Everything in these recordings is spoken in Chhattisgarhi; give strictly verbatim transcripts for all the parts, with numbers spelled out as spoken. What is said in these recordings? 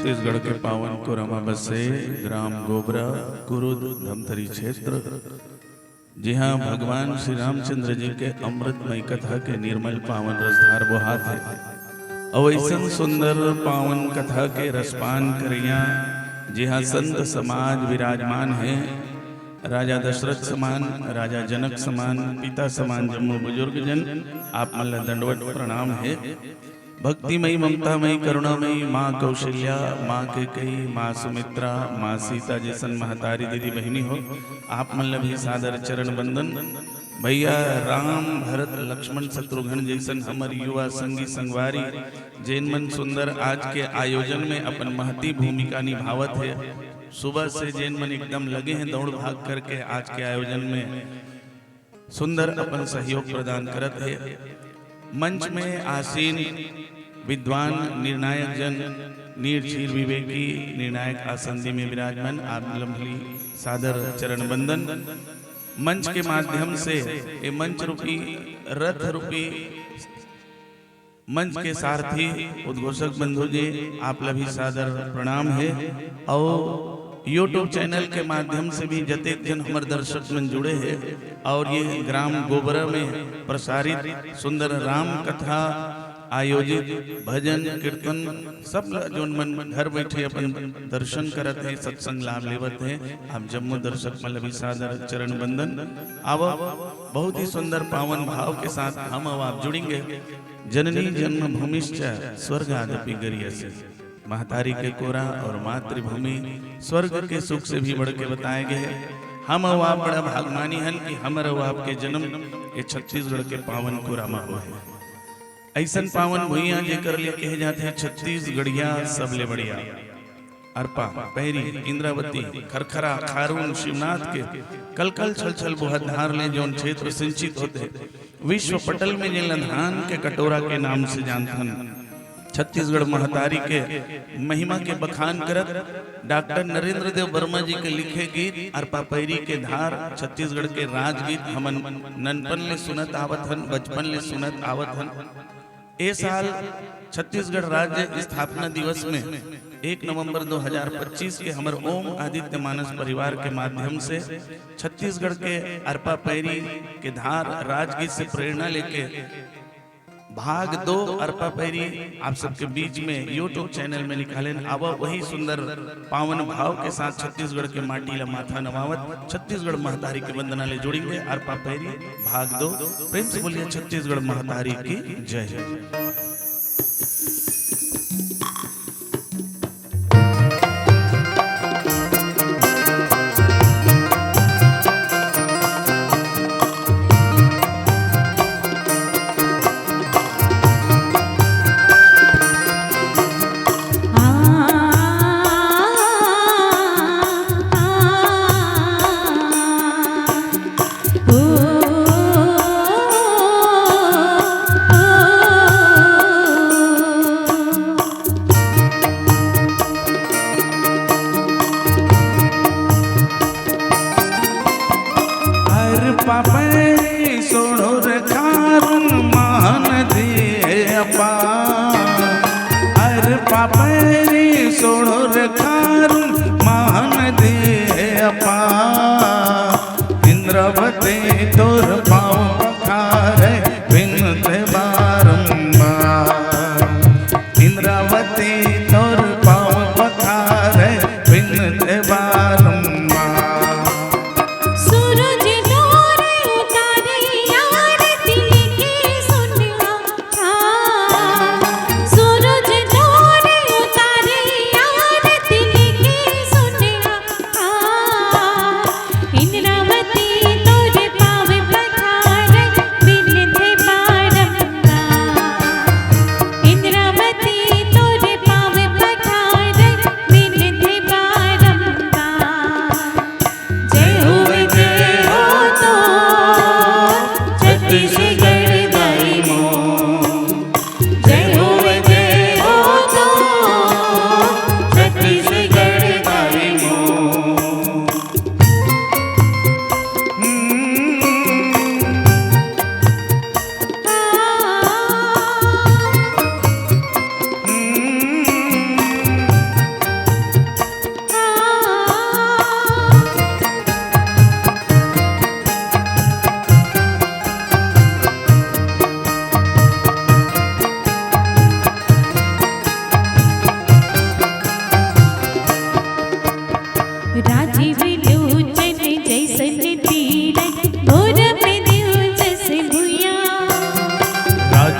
छत्तीसगढ़ के पावन कोरमा बसे ग्राम गोबरा, कुरुद, धमतरी क्षेत्र, जिहां भगवान श्री रामचंद्र जी के अमृतमय कथा के निर्मल पावन रसधार बोहात हे। अउ अइसन सुंदर पावन कथा के रसपान करइया जिहां संत समाज विराजमान हे, राजा दशरथ समान, राजा जनक समान, पिता समान जम्मो बुजुर्ग जन, आप मन ला दंडवत प्रणाम हे। भक्तिमयी, ममतामयी, करुणामयी माँ कौशल्या, माँ कैकेयी, माँ सुमित्रा, माँ सीता जइसन महतारी दीदी बहिनी हो, आप मन ला भी सादर चरण बंदन। भैया राम, भरत, लक्ष्मण, शत्रुघ्न जइसन हमर युवा संगी संगवारी, जेन मन सुंदर आज के आयोजन में अपन महती भूमिका निभावत हे, सुबह से जेन मन एकदम लगे हैं दौड़ भाग करके आज के आयोजन में सुंदर अपन सहयोग प्रदान करत हे। मंच में आसीन विद्वान निर्णायक जन, नीर चीर विवेकी निर्णायक आसंदी में विराजमान, आप लम्हली सादर चरण बंदन। मंच के माध्यम से ए मंच रूपी, रथ रूपी, मंच के सारथी उद्घोषक बंधु जी, आप ला भी सादर प्रणाम हे। अउ YouTube चैनल के माध्यम से भी जतेक जन हमर दर्शक मन जुड़े हे अउ ये ग्राम गोबरा में प्रसारित सुंदर राम कथा आयोजित भजन कीर्तन सब ला जोन मन घर बैठे अपन दर्शन करत हे, सत्संग लाभ लेवत हे, आप जम्मो दर्शक मन ला भी सादर चरण बंदन। अब बहुत ही सुंदर पावन भाव के साथ हम अउ आप जुड़ेंगे। जननी जन्मभूमिश्च स्वर्गादपि गरीयसी। महतारी के कोरा अउ मातृभूमि स्वर्ग के सुख से भी बढ़ के बताए गए हे। हम अउ आप बड़ा भागमानी हन कि हमर अउ आपके जन्म ये छत्तीसगढ़ के पावन कोरा म होए हे। अइसन पावन भुइयां जेकर ले कहे जाथे छत्तीसगढ़िया सबले बढ़िया। अरपा, पैरी, इंद्रावती, खरखरा, खारून, शिवनाथ के कलकल छलछल बोहत धार ले जौन क्षेत्र सिंचित होथे, विश्व पटल में जेला धान के कटोरा के नाम से जानथन। छत्तीसगढ़ महतारी के महिमा के बखान करत डॉक्टर नरेंद्र देव वर्मा जी के लिखे गीत अरपा पैरी के धार, छत्तीसगढ़ के राजगीत हमन ननपन ले सुनत आवत हन, बचपन ले सुनत आवत हन। ए साल छत्तीसगढ़ राज्य स्थापना दिवस में एक नवंबर दो हज़ार पच्चीस के हमर ओम आदित्य मानस परिवार के माध्यम से छत्तीसगढ़ के अरपा पैरी के धार राजगीत से प्रेरणा लेके भाग दो अरपा पैरी आप सबके बीच में YouTube चैनल में निकालेन। आवा वही सुंदर पावन भाव के साथ छत्तीसगढ़ के माटी ला माथा नवावत छत्तीसगढ़ महतारी के वंदना ले जुड़ेंगे। अरपा पैरी भाग दो। प्रेम से बोलिए छत्तीसगढ़ महतारी की जय।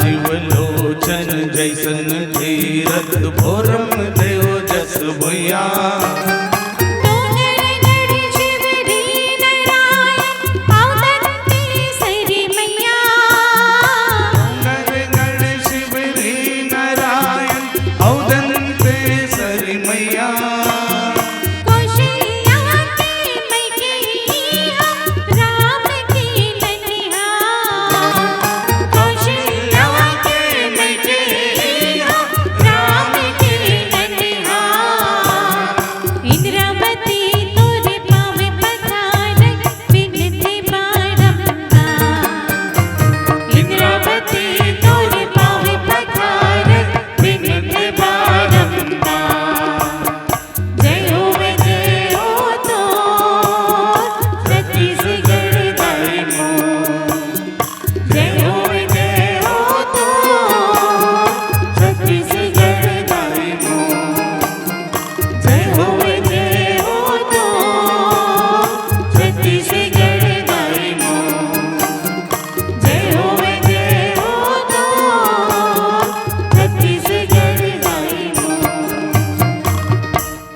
शिवलोचन जैसन तीरथ भोरम देव जस भुइया।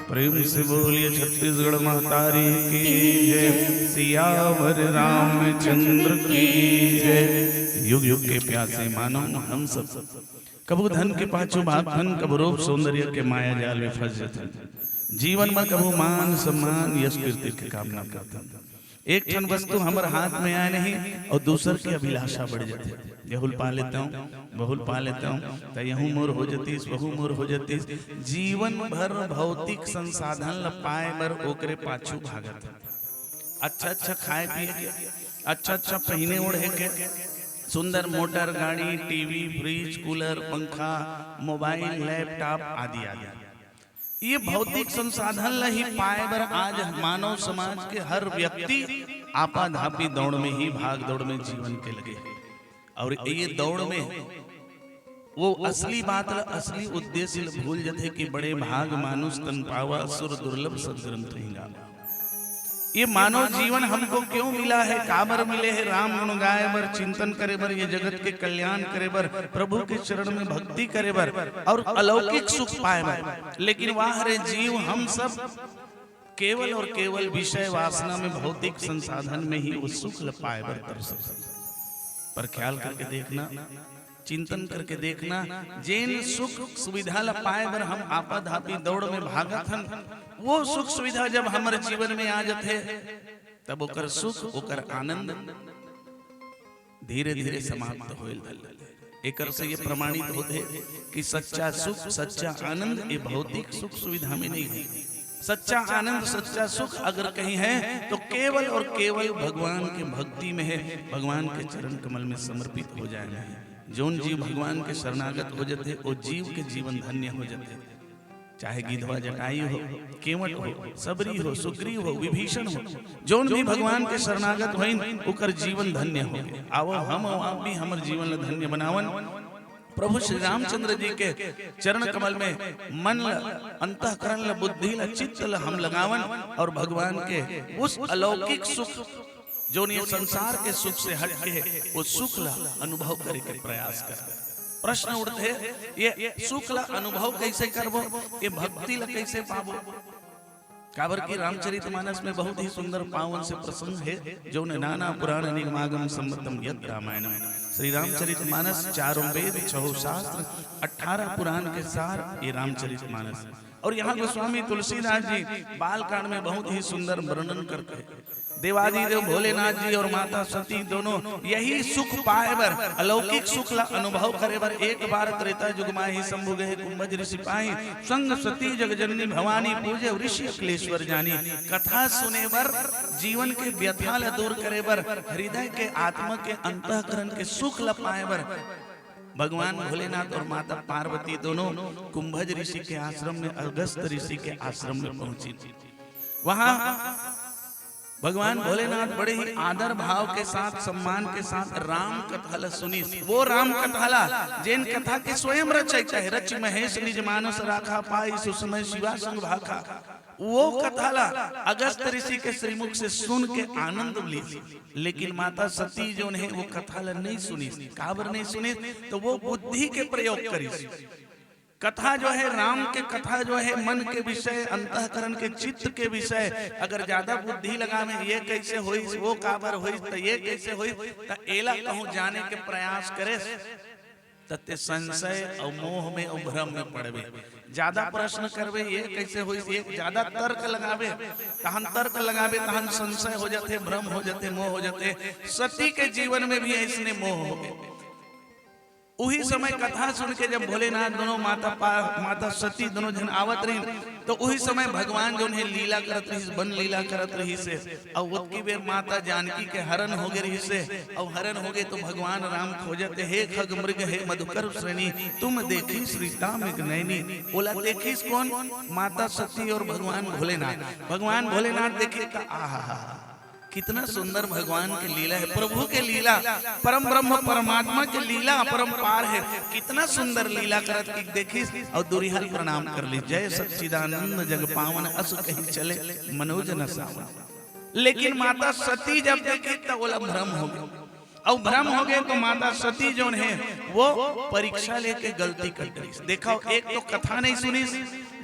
प्रेम से बोलिए छत्तीसगढ़ महतारी की जय, सियावर रामचंद्र की जय। युग युग के प्यासे मानव हम सब कभू धन के पाछू भागथन, कभू रूप सौंदर्य के माया जाल में फंस जथन। जीवन में कभू मान सम्मान यश कीर्ति के कामना करथन। एक ठन वस्तु हमर हाथ में आए नहीं और दूसर के अभिलाषा बढ़ जाथे। यहू ल पा लेता हूँ, वहू ल पा लेता हूँ, त यहू मोर हो जतीस, वहू मोर हो जतीस। जीवन भर भौतिक संसाधन ल पाए बर ओकरे पाछू भागत। अच्छा अच्छा खाए पिए के, अच्छा अच्छा पहिने ओढ़े के, सुंदर मोटर गाड़ी, टीवी, फ्रिज, कूलर, पंखा, मोबाइल, लैपटॉप आदि आदि। ये भौतिक संसाधन ल ही पाए बर आज मानव समाज के हर व्यक्ति आपाधापी दौड़ में ही, भाग दौड़ में जीवन के लगे हे। और ये दौड़ में वो असली बात ल, असली उद्देश्य ल भूल जथे कि बड़े भाग मानुष तन पावा, सुर दुर्लभ सदग्रंथ ही गावा। ये मानव जीवन हमको क्यों मिला है, काबर मिले है? राम गुण गाए बर, चिंतन करे बर, ये जगत के कल्याण करे बर, प्रभु के चरण में भक्ति करे बर और अलौकिक सुख पाए बर। लेकिन वाह रे जीव, हम सब केवल और केवल विषय वासना में, भौतिक संसाधन में ही वो सुख ल पाए बर तरसत। पर ख्याल करके देखना, चिंतन करके देखना, जेन सुख सुविधा ल पाए बर हम आपाधापी दौड़ में भागत हन, वो सुख सुविधा जब हमर जीवन में आ जथे, तब ओकर सुख, ओकर आनंद धीरे-धीरे समाप्त होए ल धर लेथे। एकर से ये प्रमाणित होथे कि सच्चा सुख, सच्चा आनंद ये भौतिक सुख सुविधा में नहीं है। सच्चा आनंद, सच्चा सुख अगर कहीं है, तो केवल और केवल भगवान के भक्ति में है, भगवान के चरण कमल में समर्पित हो जाए में है। जौन जीव भगवान के शरणागत हो जथे, वो जीव के जीवन धन्य हो जथे। चाहे गिधवा जटायु हो, केवट हो, सबरी हो, सुग्रीव हो, विभीषण हो, जौन भी भगवान के शरणागत होइन, ओकर जीवन धन्य हो। आवो हम अउ आप भी हमर जीवन ल धन्य बनावन। प्रभु श्री रामचंद्र जी के चरण कमल में मन ल, अंतःकरण ल, बुद्धि ल, चित्त ल हम लगावन और भगवान के उस अलौकिक सुख, जौन ये संसार के सुख से हट के हे, वो सुख ल अनुभव करे के प्रयास कर। प्रश्न उठथे, ये सुख ल अनुभव कैसे करबो, ये भक्ति ल कैसे पाबो? काबर कि रामचरित मानस में बहुत ही सुंदर पावन से प्रसंग हे, जौन नाना पुराण निगमागम संवतम यत रामायणम। श्री रामचरित मानस चारों वेद, छहो शास्त्र, अठारह पुराण के सार ये रामचरित मानस। और यहाँ गोस्वामी तुलसीदास जी बालकांड में बहुत ही सुंदर वर्णन करते हैं। देवादिदेव भोलेनाथ जी और माता सती दोनों यही सुख पाए बर, अलौकिक सुख ला अनुभव करे बर एक बार त्रेता युग माही शंभु गए कुंभज ऋषि पाही। संग सती जगजननी भवानी पूजे ऋषि अखिलेश्वर जानी। कथा सुने बर, जीवन के व्यथा ला दूर करे बर, हृदय के आत्मा के अंतःकरण के सुख ला पाए बर भगवान भोलेनाथ और माता पार्वती दोनों कुंभज ऋषि के आश्रम में, अगस्त ऋषि के आश्रम में पहुंची। वहां भगवान भोलेनाथ बड़े ही आदर भाव के साथ, सम्मान के साथ राम कथा ला सुनिस। वो राम कथा ला, जेन कथा के स्वयं रचयिता हे, रचि महेश निज मानस राखा, पाई सुसमय शिवा संग भाखा। वो कथा ला अगस्त ऋषि के श्रीमुख से सुन के आनंद लिस, लेकिन माता सती जोन हे वो कथा ला नहीं सुनिस। काबर नहीं सुनिस? तो वो बुद्धि के प्रयोग करिस। कथा जो है, राम के कथा जो है, मन के विषय, अंतःकरण के, चित्त के विषय, अगर ज्यादा बुद्धि लगावे, ये कैसे होइस, वो काबर होइस, त ये कैसे होइस, त एला कहूँ जाने के प्रयास करेस, त ते संशय अउ मोह में अउ भ्रम में पड़बे। ज्यादा प्रश्न करबे, ये कैसे होइस, ये ज्यादा तर्क लगाबे, तहन तर्क लगाबे, तहन संशय हो जाथे, भ्रम हो जाथे, मोह हो जाथे। सती के जीवन में भी ऐसने मोह हो गए। उही समय कथा सुन के जब भोलेनाथ दोनों माता पा-, माता सती दोनों झन आवत रहिन, तो उही समय भगवान जोन हे लीला करत रहिस, वन लीला करत रहिस हे। अउ ओतकी बेर माता जानकी के हरण हो गे रहिस हे। अउ हरण हो गे तो भगवान राम खोजत हे, "हे खग मृग, हे मधुकर श्रेणी, तुम देखी श्री तामिग नैनी।" ओला देखिस कौन? माता सती और भगवान भोलेनाथ। भगवान भोलेनाथ देखे त आहा, कितना सुंदर भगवान के लीला है, प्रभु के लीला, परम ब्रह्म परमात्मा के लीला अपरंपार है। कितना सुंदर लीला करत कि देखिस अउ दुरिहल प्रणाम कर लिस, "जय सच्चिदानंद जग पावन, अस कही चले मनोज न सावन।" लेकिन माता सती जब देखी त ओला भ्रम हो गया, अउ भ्रम हो गए तो माता सती जोन हे वो परीक्षा लेके गलती कर दिस। देखो, एक तो कथा नहीं सुनिस,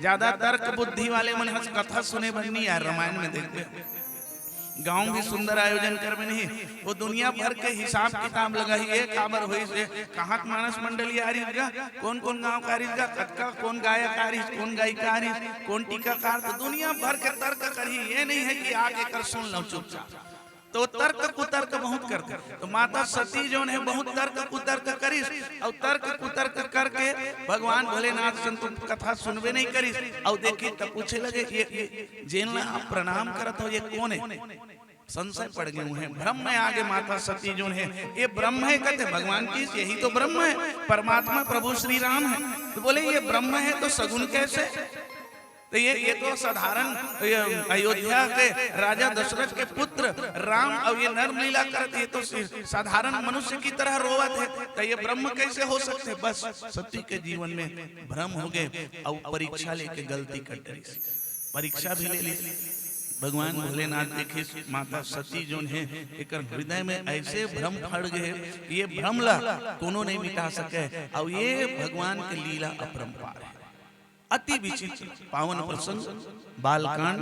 ज्यादा तर्क बुद्धि वाले मन हस कथा सुने बर नहीं यार, रामायण में देखबे गांव भी सुंदर आयोजन करबे नहीं, वो दुनिया भर के हिसाब किताब लगाही, ये काबर होइस, ये कहाँ के मानस मंडली आ रहिस गा, कौन कौन गांव का आ रहिस गा, कतका कौन गायक आ रहिस, कौन गायिका आ रहिस, कौन टीकाकार, तो दुनिया भर के तर्क करही। ये नहीं है कि आके कर सुन लो चुपचाप। तो तर्क कुतर्क बहुत करथे। तो माता सती जोन हे बहुत तर्क कुतर्क करिस, अउ तर्क कुतर्क करके भगवान भोलेनाथ संग तो कथा सुनबे नहीं करिस। अउ देखी तब पूछे लगे, "ये, ये जेन ला आप प्रणाम करत हो, ये कौन है?" संशय पड़ गए हैं, भ्रम में आगे माता सती जोन हे, "ये ब्रह्म है?" कहते, "भगवान की, यही तो ब्रह्म है, परमात्मा प्रभु श्री राम है।" तो बोले, "ये ब्रह्म है तो सगुन कैसे?" तो ये, ये तो साधारण, ये अयोध्या के राजा दशरथ के पुत्र राम, अउ ये नर्म लीला करत, ये तो सी-, साधारण मनुष्य की तरह रोवत है, तो ये ब्रह्म कैसे हो सकते? बस सती के जीवन में भ्रम हो गए, अउ परीक्षा लेके गलती कर डरिस। परीक्षा भी ले ली। भगवान भोलेनाथ देखिस, माता सती जोन हे, एकर हृदय में ऐसे भ्रम फड़ गए, ये भ्रम ला कोनो नहीं मिटा सके, अउ ये भगवान के लीला अपरंपार है। अति विचित्र पावन प्रसंग, बालकांड,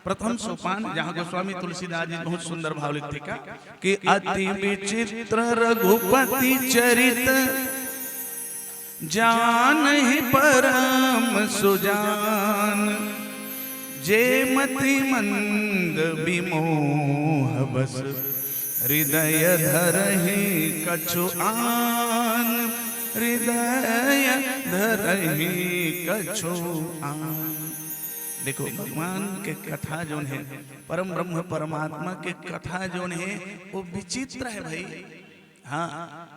प्रथम सोपान, जहाँ गोस्वामी तुलसीदास जी बहुत सुंदर भाव लिखथे का कि "अति विचित्र रघुपति चरित, जानहि परम सुजान। जे मति मंद विमोह बस, हृदय धरहि कछु आन, हृदय धरहि कछु आन।" देखो, भगवान के कथा जोन हे, परम ब्रह्म परमात्मा के कथा जोन हे, वो विचित्र है भाई। हाँ,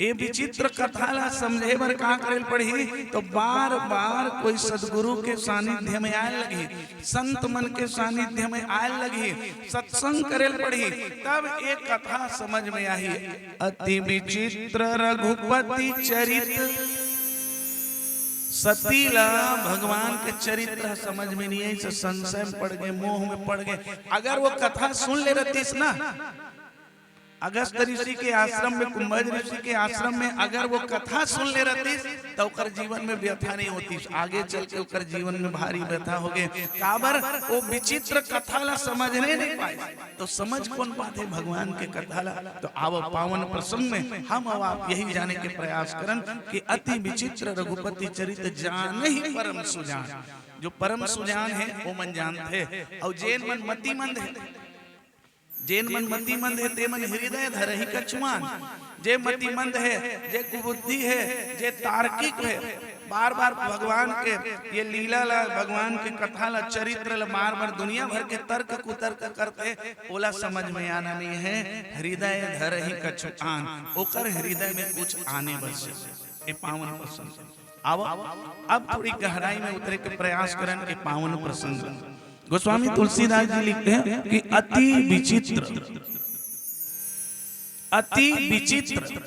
ये विचित्र कथा ला समझे बर का करे ल पड़ही? तो बार बार कोई सदगुरु के सानिध्य में आए लगही, संत मन के सानिध्य में आए लगही, सत्संग करे ल पड़ही, तब ये कथा समझ में आही। अति विचित्र रघुपति चरित। सती ला भगवान के चरित्र समझ में नहीं आई, से संशय में पड़ गए, मोह में पड़ गए। अगर वो कथा सुन ले रहतीस ना, अगस्त ऋषि के आश्रम में, कुंभज ऋषि के आश्रम में अगर वो कथा सुन ले रहतीस, तो ओकर जीवन में व्यथा नहीं होतीस। आगे चल के ओकर जीवन में भारी व्यथा हो गए। काबर? वो विचित्र कथा ला समझने नहीं पाए। तो समझ कौन पाथे भगवान के कथा ला? तो आव पावन प्रसंग में हम अब आप यही जाने के प्रयास करन कि अति विचित्र रघुपति चरित, जानहि परम सुजान। जो परम सुजान है, वो मन जानथे, अउ जेन मन मतिमंद है, जेन मन मतिमंद हे, ते मन हृदय धरहि कछुआन। जे मतिमंद हे, जे कुबुद्धि हे, जे तार्किक हे, बार-बार भगवान के ये लीला ला, भगवान के कथा ला, चरित्र ला बार-बार दुनिया भर के तर्क कुतर्क करथे, ओला समझ में आना नहीं है। हृदय धरहि कछुआन, ओकर हृदय में कुछ आने बस। ये पावन प्रसंग। आवा, अब थोड़ी गहराई में उतरे के प्रयास करन के पावन प्रसंग। गोस्वामी तुलसीदास जी लिखते हैं कि अति विचित्र, अति विचित्र,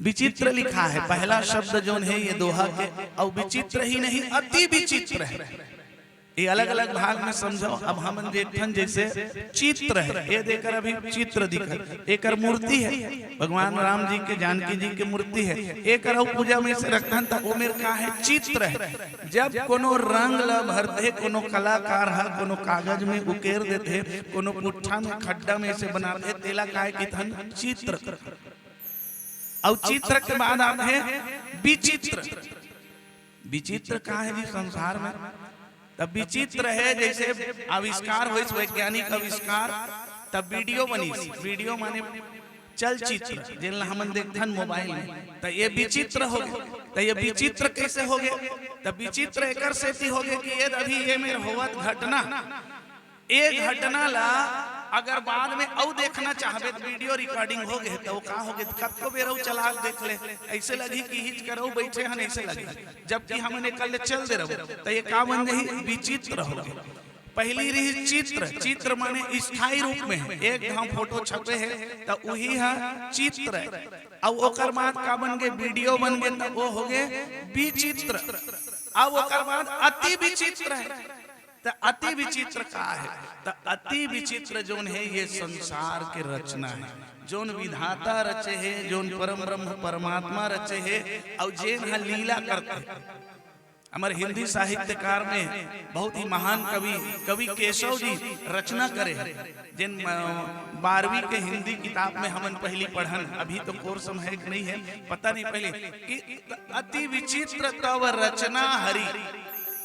विचित्र लिखा है। पहला शब्द जोन है ये दोहा के, अउ विचित्र ही नहीं, अति विचित्र है। ये अलग-अलग भाग में समझो। अब हमन देखथन जैसे चित्र है, ये देकर अभी चित्र दिखत, एकर मूर्ति है, भगवान राम जी के, जानकी जी के मूर्ति है, एकर अउ पूजा में से रखथन त ओ मेर का है, चित्र है। जब कोनो रंग ल भरथे, कोनो कलाकार ह कोनो कागज में उकेर देथे, कोनो पुट्ठा में, खड्डा में से बनाथे, तेला काय किथन, चित्र। अउ चित्र के बाद आथे विचित्र। विचित्र का है जी संसार में? तब विचित्र है, जैसे आविष्कार होइस, वैज्ञानिक आविष्कार, तब वीडियो बनिस। वीडियो माने चलचित्र, जेन ला हमन देखथन मोबाइल में, त ये विचित्र हो गे। त ये विचित्र कैसे हो गे? त विचित्र एकर सेती हो गे कि ये अभी ये मेर होवत घटना, ए घटना ला अगर बाद में अउ देखना चाहबे त वीडियो रिकॉर्डिंग हो गे, त ओ का हो गे, कतको बेर अउ चला के देख ले, ऐसे लगही कि हिच करऊ बैठे हन, ऐसे लगही। जबकि हमन एकर ले चल दे रहू, त ये का बन जाही? विचित्र हो गे। पहली रही चित्र। चित्र माने स्थायी रूप में है, एक घाव फोटो छपे है त उही ह चित्र है। अउ ओकर बाद का बन गे? वीडियो बन गे, त ओ हो गे विचित्र। अब ओकर बाद अति विचित्र है। त अति विचित्र का है? त अति विचित्र जोन है, ये संसार के रचना है, जोन विधाता रचे है, जोन परम ब्रह्म परमात्मा रचे है, अउ जेन ह लीला करथे। हमर हिंदी साहित्यकार में बहुत ही महान कवि, कवि केशव जी रचना करे हैं, जिन, अ, बारहवीं के हिंदी किताब में हमन पहली पढ़न, अभी तो कोर्स में है कि नहीं है, पता नहीं, पहले कि अति विचित्र तव रचना हरि।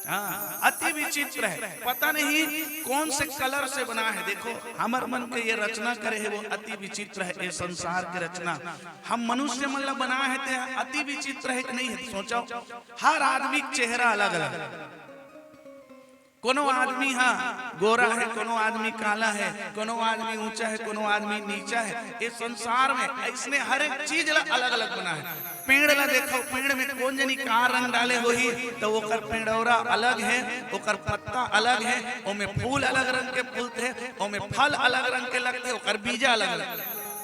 हाँ, अति विचित्र है, पता नहीं कौन से कलर से बना है। देखो, हमर मन के ये रचना करे है, वो अति विचित्र है, ये संसार के रचना। हम मनुष्य मन ला बना है, ते अति विचित्र है कि नहीं है? सोचो, हर आदमी के चेहरा अलग-अलग। कोनो आदमी हा गोरा है, कोनो आदमी काला है, कोनो आदमी ऊंचा है, कोनो आदमी नीचा है। ये संसार में ऐसने हर एक चीज ला अलग-अलग बना है। पेड़ ला देखो, पेड़ में कोन जनी का रंग डाले होही, त ओकर पेड़ौरा अलग है, ओकर पत्ता अलग है, ओमे फूल अलग रंग के फूलथे, ओमे फल अलग रंग के लगथे, ओकर बीजा अलग-अलग।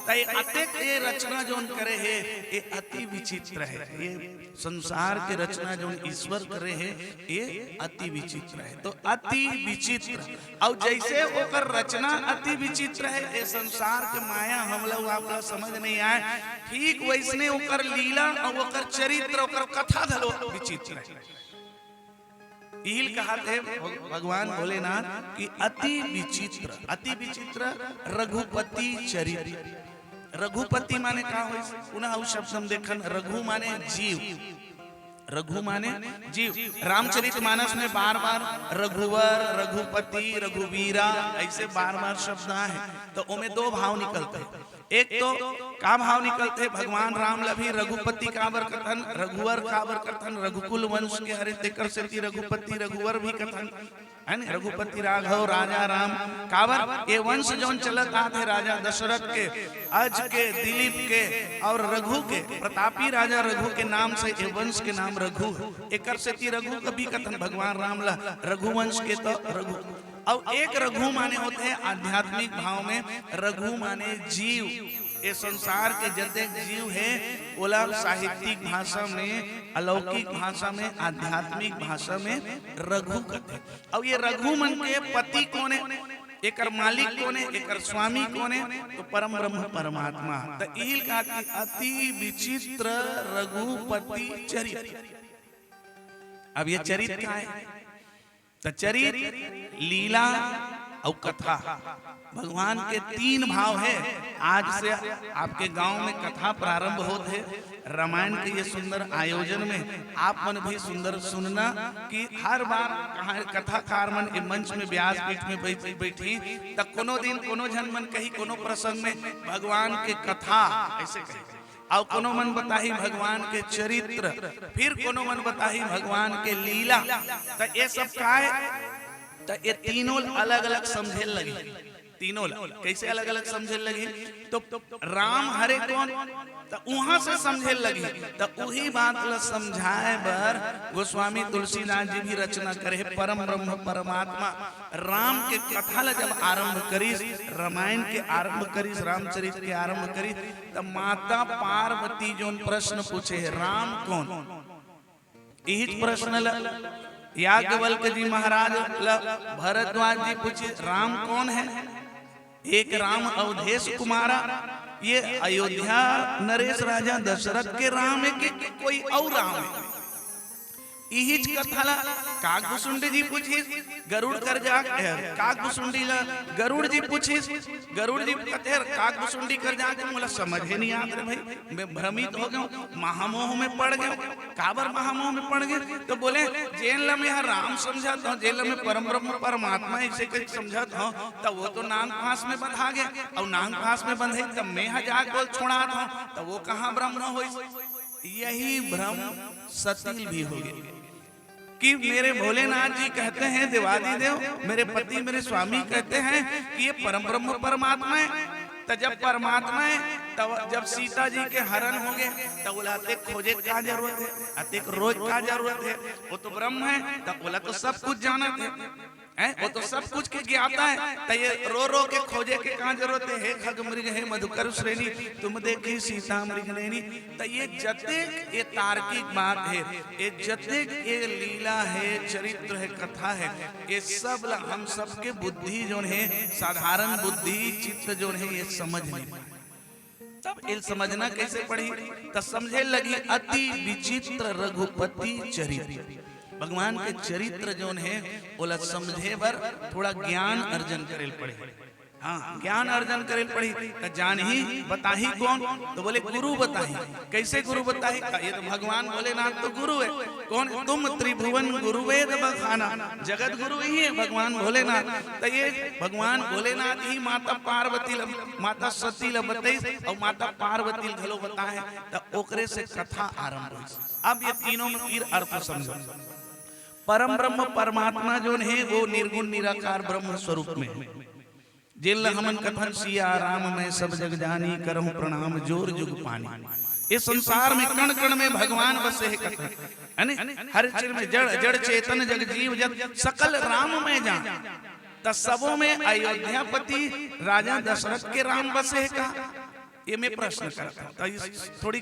त ये अतेक ये रचना जोन करे है, ये अति विचित्र है। ये संसार के रचना जोन ईश्वर करे है, ये अति विचित्र है। तो अति विचित्र, अउ जैसे ओकर रचना अति विचित्र है, ये संसार के माया हमला, आपला समझ नहीं आए, ठीक वैसने ओकर लीला अउ ओकर चरित्र, ओकर कथा घलो विचित्र है। इहिल कहत हे भग-, भगवान भोलेनाथ कि अति विचित्र, अति विचित्र रघुपति चरित्र। रघुपति माने का होइस? पुनः अउ शब्द हम देखन, रघु माने जीव, रघु माने जीव। रामचरित मानस में बार-बार रघुवर, रघुपति, रघुवीरा ऐसे बार-बार शब्द आहे, त ओमे दो भाव निकलथे। एक तो का भाव निकलथे, भगवान राम ला भी रघुपति काबर कथन, रघुवर काबर कथन, रघुकुल वंश के हरे, तेकर सेती रघुपति रघुवर भी कथन, है न? रघुपति राघव राजा राम, काबर ये वंश जोन चलत आत हे राजा दशरथ के, अज के, दिलीप के और रघु के, प्रतापी राजा रघु के नाम से ये वंश के नाम रघु हे। एकर सेती रघु कभी कथन भगवान राम ला, रघुवंश के तो रघु। अउ एक रघु माने होथे आध्यात्मिक भाव में, रघु माने जीव। ये संसार के जतेक जीव हे, ओला साहित्यिक भाषा में, अलौकिक भाषा में, आध्यात्मिक भाषा में रघु कथे। अउ ये रघु मन के पति कोन हे, एकर मालिक कोन हे, एकर स्वामी कोन हे? तो परम ब्रह्म परमात्मा। त इहिल कहा कि अति विचित्र रघुपति चरित्र। अब ये चरित्र का हे? त चरित्र, लीला अउ कथा, भगवान के तीन भाव हे। आज से आपके गांव में कथा प्रारंभ होत हे। रामायण के ये सुंदर आयोजन में आप मन भी सुंदर सुनना कि हर बार कहा-, कथाकार मन ए मंच में, व्यासपीठ में बैठ, बैठी, त कोनो दिन कोनो झन मन कही, कोनो प्रसंग में भगवान के कथा ऐसे कही, अउ कोनो मन बताही भगवान के चरित्र, फिर कोनो मन बताही भगवान के लीला। त ये सब काय? त ये तीनों अलग-अलग समझे लगही। तीनों ला कैसे अलग-अलग समझे लगही? तो राम हरे कोन? त उहां से समझे लगही। त उही बात ला समझाए बर गोस्वामी तुलसीदास जी भी रचना करे हे, परम ब्रह्म परमात्मा। राम के कथा ला जब आरंभ करिस, रामायण के आरंभ करिस, रामचरित के आरंभ करिस, त माता पार्वती जोन प्रश्न पूछे हे, "राम कोन?" इहिच प्रश्न ल याज्ञवल्क जी महाराज ल भरद्वाज जी पूछिस, राम कौन है? एक राम अवधेश कुमारा, ये अयोध्या नरेश राजा दशरथ के राम है कि कोई अउ राम है? इहिच कथा ला काकभुसुंडी जी पूछिस, गरुड़ कर जा, ए, काकभुसुंडी ला गरुड़ जी पूछिस, गरुड़ जी कथे, काकभुसुंडी कर जाके मोला समझे नहीं आत रे भाई, मैं भ्रमित हो गया, महामोह में पड़ गया। काबर महामोह में पड़ गए? तो बोले, जेन ला मैं ह राम समझत हूँ, जेन ला मैं परम ब्रह्म परमात्मा ऐसे कह समझत हूँ, तो वो तो नांग फांस में बंधा गया, और नांग फांस में बंधे तब मैं ह जाके बोल छोड़ात हूँ, तो वो कहाँ ब्रह्म होइस? यही भ्रम सती ल भी हो गए कि मेरे भोलेनाथ जी कहते हैं, देवादिदेव, मेरे पति, मेरे स्वामी कहते हैं कि ये परम ब्रह्म परमात्मा है। तो जब परमात्मा है, तब जब सीता जी के हरण हो गए, तब बोला, अतेक खोजे का जरूरत है, अतेक रोज का जरूरत है, वो तो ब्रह्म है, तब बोला तो सब कुछ जानत है, हैं? वो तो सब कुछ के ज्ञाता है, तो ये रो रो के खोजे के का जरूरत है? हे खग मृग, हे मधुकर श्रेणी, तुम देखी सीता मृग नैनी। तो ये जतेक ये तार्किक बात है, ये जतेक ये लीला है, चरित्र है, कथा है, ये सब ला हम सबके बुद्धि जोन है, साधारण बुद्धि चित्त जोन है, ये समझ नहीं पाए। तब एल समझना कैसे पड़ी? त समझे लगी अति विचित्र रघुपति चरित्र। भगवान के चरित्र जोन है, ओला समझे बर थोड़ा ज्ञान अर्जन करे ल पड़े। हाँ, ज्ञान अर्जन करे ल पड़ही। त जानही बताही कौन? तो बोले, गुरु बताही। कैसे गुरु बताही? त ये तो भगवान भोलेनाथ तो गुरु है। कौन? तुम त्रिभुवन गुरु वेद बखाना, जगत गुरु ही है भगवान भोलेनाथ। त ये भगवान भोलेनाथ ही माता पार्वती ल, माता सती ल बताइस और माता पार्वती ल घलो बताए, त ओकरे से कथा आरंभ होइस। अब ये तीनों में फिर अर्थ समझो। परम ब्रह्म परमात्मा जोन है, वो निर्गुण निराकार ब्रह्म स्वरूप में है। जेन ल हमन कथन, सिया राम मैं सब जग जानी, करहु प्रणाम जोर जुग पानी। इस संसार में कण कण में भगवान बसे है कथन, है ने? हर चीज में जड़, जड़ चेतन जग जीव जत, सकल राम मैं जान। त सबों में अयोध्यापति राजा दशरथ के राम बसे है का? ये मैं प्रश्न करता हूँ, तो इस थोड़ी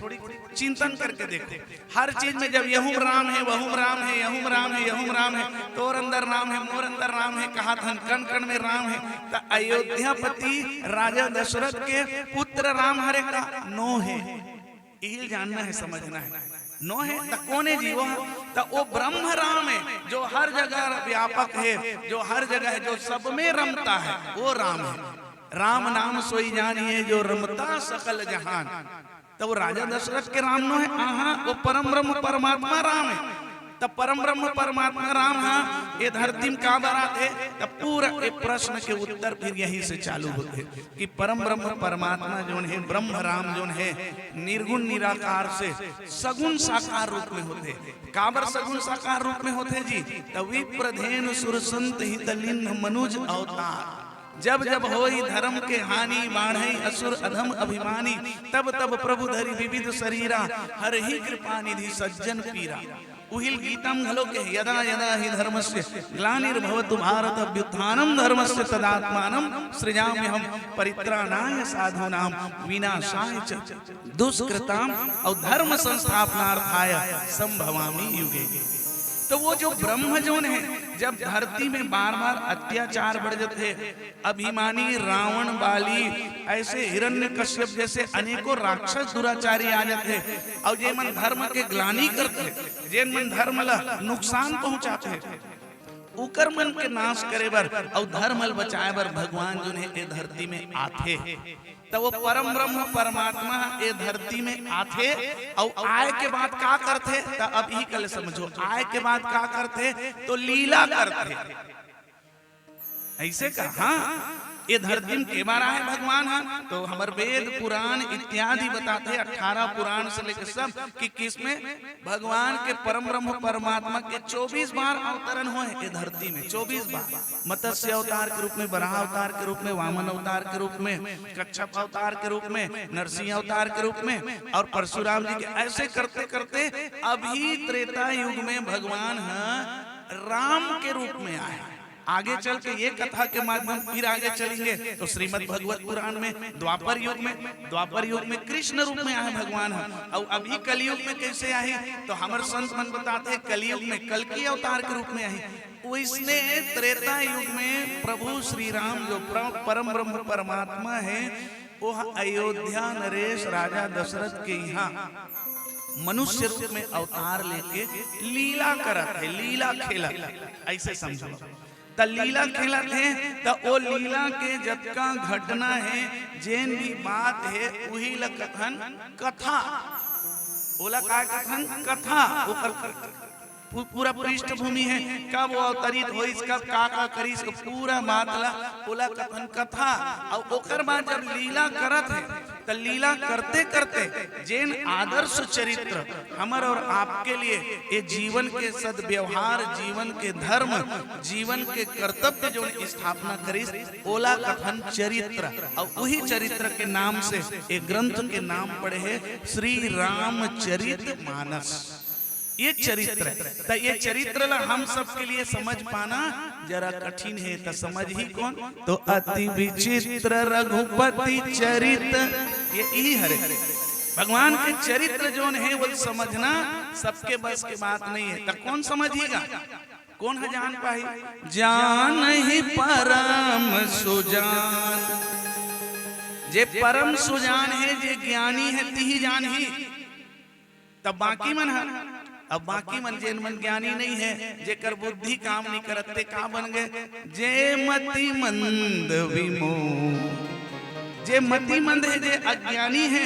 चिंतन करके देखो। हर चीज में जब यहूँ राम है, वहूँ राम है, यहूँ राम है, यहूँ राम है, तोर अंदर राम है, मोर अंदर राम है, कहा धन कण कण में राम है, त अयोध्यापति राजा दशरथ के पुत्र राम हरे का? नो है। इही जानना है, समझना है। नो है त कोने जीवो है? त वो ब्रह्म राम है, जो हर जगह व्यापक है, जो हर जगह है, जो सब में रमता है, वो राम है। राम नाम सोई जानिए जो रमता सकल जहान। त वो राजा दशरथ के राम नो है? आहा, वो परम ब्रह्म परमात्मा राम है। त परम ब्रह्म परमात्मा राम हा ये धरती में का बरात है? त पूरा ये प्रश्न के उत्तर फिर यहीं से चालू होते कि परम ब्रह्म परमात्मा जोन है, ब्रह्म राम जोन है, निर्गुण निराकार से सगुण साकार रूप में होते। काबर सगुण साकार रूप में होते जी? त विप्र धेनु सुर संत हित लिन्ह मनुज अवतार। जब जब होई धर्म के हानि, बाढ़ई असुर अधम अभिमानी, तब तब प्रभु धरि विविध शरीरा, हरहि कृपा निधि सज्जन पीरा। उहिल गीता म घलो के, यदा यदा हि धर्मस्य ग्लानिर्भवतु भारत, अभ्युत्थानम धर्मस्य तदात्मानम सृजाम्यहम, परित्राणाय साधूनाम विनाशाय च दुष्कृताम और धर्म संस्थापनार्थाय संभवामी युगे। तो वो जो ब्रह्म जोन है, जब धरती में बार बार अत्याचार बढ़ जाते, अभिमानी रावण, बाली, ऐसे हिरण्यकश्यप जैसे अनेकों राक्षस दुराचारी आ जाते, और जे मन धर्म के ग्लानी करते, जेन मन धर्म ला नुकसान पहुंचाते, उकर मन के नाश करे बर अउ धर्म ल बचाए बर भगवान जोन हे ए धरती में आथे। त वो परम ब्रह्म परमात्मा ए धरती में आथे, अउ आए के बाद का करथे? त अब इही कल समझो, आए के बाद का करथे? तो लीला करथे। ऐसे का? हाँ, ये धरती में के बार आए भगवान? हाँ, तो हमर वेद पुराण इत्यादि बताथे, अठारह पुराण से लेके सब कि किसमें भगवान के परम ब्रह्म परमात्मा के चौबीस बार अवतरण होए ये धरती में, चौबीस बार। मत्स्य अवतार के रूप में, वराह अवतार के रूप में, वामन अवतार के रूप में, कच्छप अवतार के रूप में, नरसिंह अवतार के रूप में, और परशुराम जी के। ऐसे करते करते अभी त्रेता युग में भगवान ह राम के रूप में आए। आगे चल के ये कथा के माध्यम फिर आगे चलेंगे तो श्रीमद् भगवत पुराण में द्वापर युग में, द्वापर युग में कृष्ण रूप में आए भगवान ह, अउ अभी कलयुग में कैसे आही तो हमर संत मन बताथे कलयुग में कल्कि अवतार के रूप में आही। वैसने त्रेता युग में प्रभु श्री राम जो प्र-, परम ब्रह्म परमात्मा हे, वो ह अयोध्या नरेश राजा दशरथ के यहाँ मनुष्य रूप में अवतार लेके लीला करत हे, लीला खेलत हे, ऐसे समझो। त लीला खेलत हे, त ओ लीला के जतका घटना हे, जेन भी बात हे, उही ल कथन कथा। ओला का कथन कथा। ओकर पू-, पूरा पृष्ठभूमि हे, कब वो अवतरित होइस, कब का का करिस, ओ पूरा बात ला ओला कथन कथा। अउ ओकर बाद जब लीला करत हे, त लीला करते करते जेन आदर्श चरित्र हमर और आपके लिए ये जीवन के सद्व्यवहार, जीवन के धर्म, जीवन के कर्तव्य जो स्थापना करिस, ओला कथन चरित्र। अउ उही चरित्र के नाम से ये ग्रंथ के नाम पड़े हे श्री रामचरित मानस। ये चरित्र, त ये चरित्र ला हम सबके लिए समझ पाना जरा कठिन हे, त समझही कोन? तो अति विचित्र रघुपति चरित, ये इही हरे। भगवान के चरित्र जोन हे, वो समझना सबके बस के बात नहीं हे। त कोन समझही गा? कोन ह जान पाही? जानही परम सुजान। जे परम सुजान हे, जे ज्ञानी हे, तिही जानही। तब बाकी मन ह, अब बाकी मन जेन मन ज्ञानी नहीं हे, जेकर बुद्धि काम नहीं करत, ते का बन गए? जे मति मंद विमोह। जे मति मंद हे, जे अज्ञानी हे,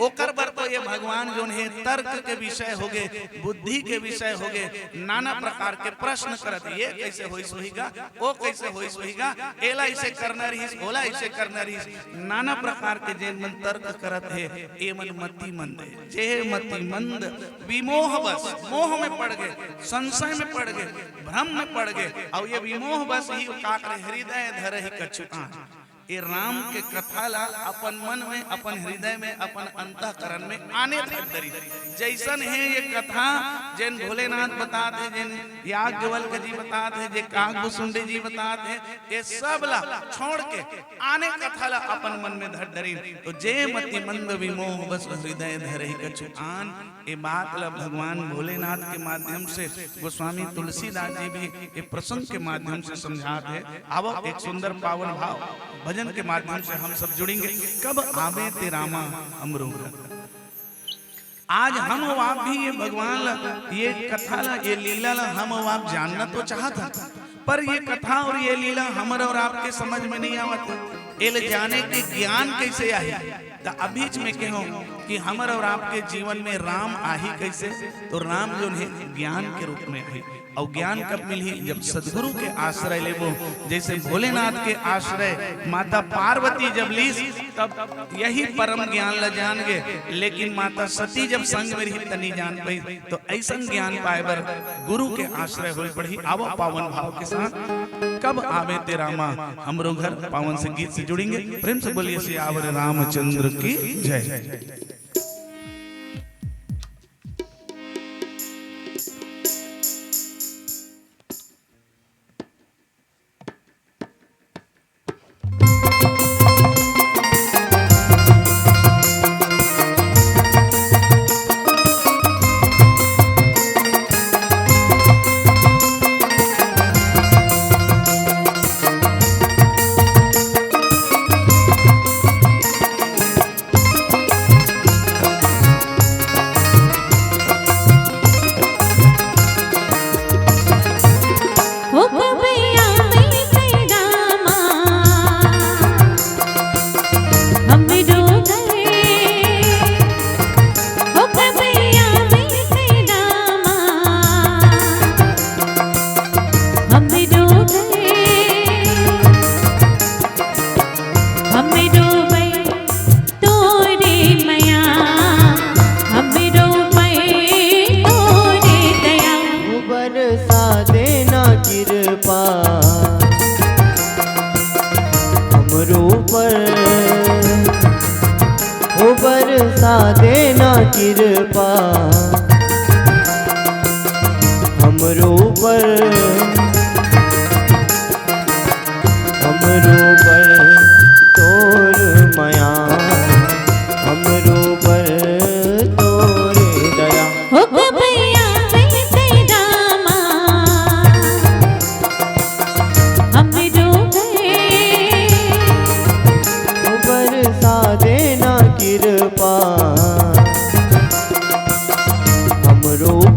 ओकर बर तो ये भगवान जोन हे, तर्क के विषय होगे, बुद्धि के विषय होगे, नाना प्रकार के प्रश्न करत, ये कैसे होइस होही गा, ओ कैसे होइस होही गा, एला ऐसे करना रहिस, ओला ऐसे करना रहिस, नाना प्रकार के जेन मन तर्क करत हे, ए मन मति मंद हे। जे मति मंद विमोह बस, मोह में पड़ गए, संशय में पड़ गए, भ्रम में पड़ गए, अउ ये विमोह बस ही का करे, हृदय धरहि कछु आन। ये राम के कथा ला अपन मन में, अपन हृदय में, अपन अंतःकरण में आने धर डरिन। जैसन हे ये कथा, जेन भोलेनाथ बतात हे, जेन याज्ञवल्क्य जी बतात हे, जे काकभुसुंडी जी बतात हे, ये सब ला छोड़ के आने कथा ला अपन मन में धर डरिन। तो जे मति मंद विमोह बस हृदय धरहि कछु आन। ये बात ला भगवान भोलेनाथ के माध्यम से गोस्वामी तुलसीदास जी भी ये प्रसंग के माध्यम से समझात हे। आवो एक सुंदर पावन भाव भजन के माध्यम से हम सब जुड़ेंगे। कब आवे ते रामा हमरो घर। आज हम अउ आप भी ये भगवान ला, ये कथा ला, ये लीला ला हम अउ आप जानना तो चाहत हन, पर ये कथा और ये लीला हमर और आपके समझ में नहीं आवत हे। एल जाने के ज्ञान कैसे आही? त अभीच में कहो कि हमर और आपके जीवन में राम आही कैसे? तो राम जोन हे ज्ञान के रूप में आही। अउ ज्ञान कब मिलही? जब सदगुरु के आश्रय लेबो। जैसे भोलेनाथ के आश्रय माता पार्वती जब लीस, तब यही परम ज्ञान ला जान गे, लेकिन माता सती जब संग में रही, तनी जान पाई। तो ऐसन ज्ञान पाए बर गुरु के आश्रय होए पड़ही। आवो पावन भाव के साथ, कब आवे ते रामा हमरो घर, पावन से गीत से जुड़ेंगे। प्रेम से बोलिए सियावर रामचंद्र की जय।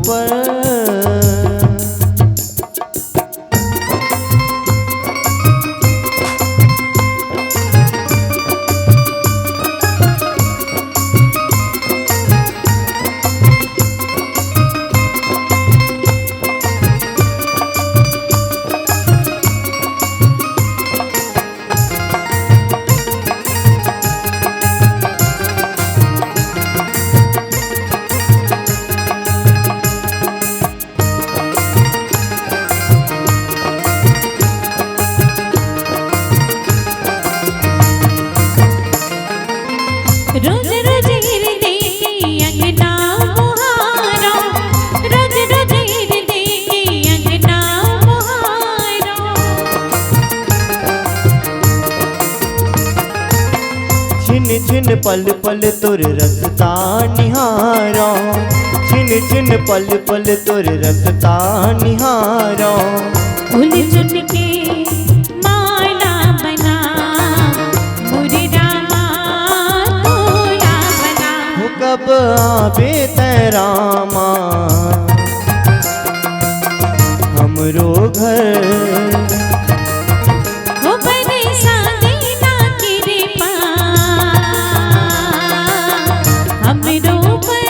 ऊपर। रोज रोज हिरनी अंगना मुहारो, रोज रोज हिरनी अंगना मुहारो। छिन छिन पल पल तोर रस्ता निहारो, छिन छिन पल पल तोर रस्ता निहारो। फूल चुन के माला बना, मोरे रामा तोला बना। हो कब आबे तै रामा हमरो घर। हो बरसा देना किरपा हमरो पर।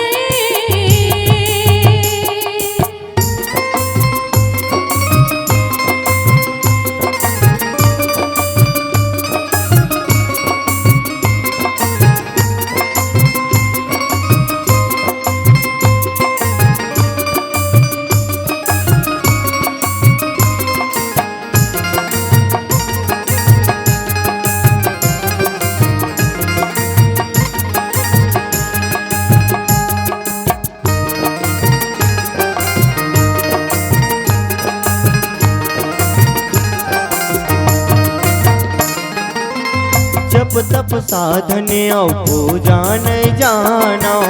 जप तप साधन अउ पूजा नइ जानव,